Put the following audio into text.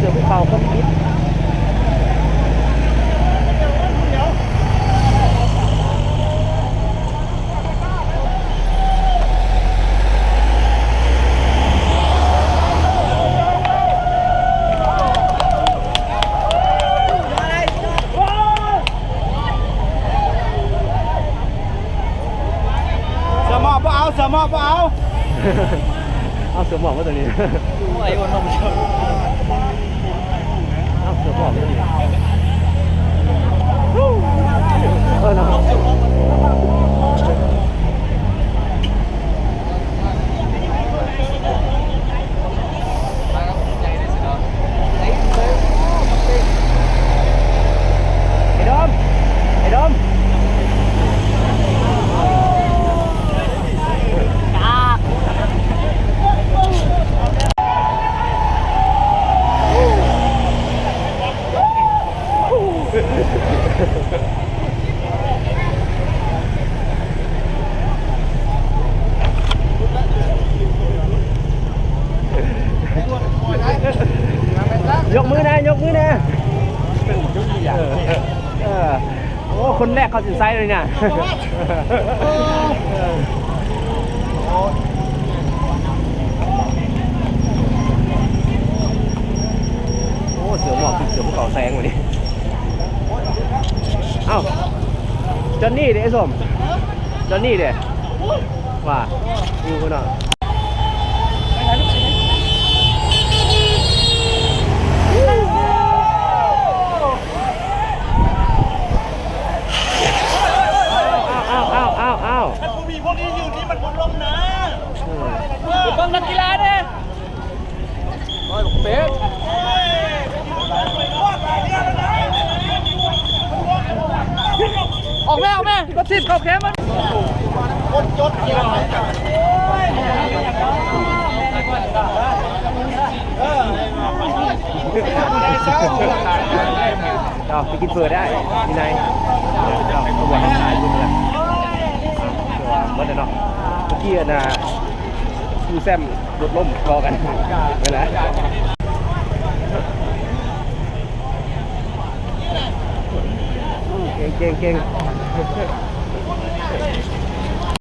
ເສືອພູເຂົາຄົນພິດ. ເສືອໝອບບໍ່ເອົາ ເສືອໝອບບໍ່ເອົາ. ເອົາເສືອໝອບມາຕົວນີ້. ໂອ້ຍ ໂອ້ນມ ເອົາເສືອໝອບມາຕົວນີ້. ເອີ ເນາະ. ໄອ້ດອມ ໄອ້ດອມ. ຍົກມືແດ່ ຍົກມືແດ່. ເອີ ເອີ ໂອ້ ຄົນແລກເຂົ້າເສັ້ນໄຊເລີຍນະ. ໂອ້ ເສືອໝອບ ເສືອພູເຂົາແຊງບາດນີ້. ເອົ້າ ຈອນນີ້ເດ້ ໄອ້ສົມ ຈອນນີ້ເດ້. ວ່າ ຢູ່ພຸ້ນເນາະ. ອ້າວ ອ້າວ ອ້າວ ອ້າວ ອ້າວ ອ້າວ. ຖ້າບໍ່ມີພວກນີ້ຢູ່ນີ້ ມັນບໍ່ລົງນະ. ເອີ ເບິ່ງນັກກິລາເດ້. ໂອ້ຍ ເຕະ ອອກແມ່ ອອກແມ່ ລົດຖີບເຂົ້າແຄມມັນ. ຄົນຈົນກິລາ ເອີ ເອົາໄປກິນເຝີໄດ້ ມີໄນ ເອົາ ຂະບວນຂາຍຢູ່ຫັ້ນແຫຼະ. ເອີ ເບິດແລ້ວເນາະ ເມື່ອກີ້ນະ ຄູ່ແຊມລົດລົ້ມເກາະກັນ ເວລາ ເກັ່ງ ເກັ່ງ ເກັ່ງ.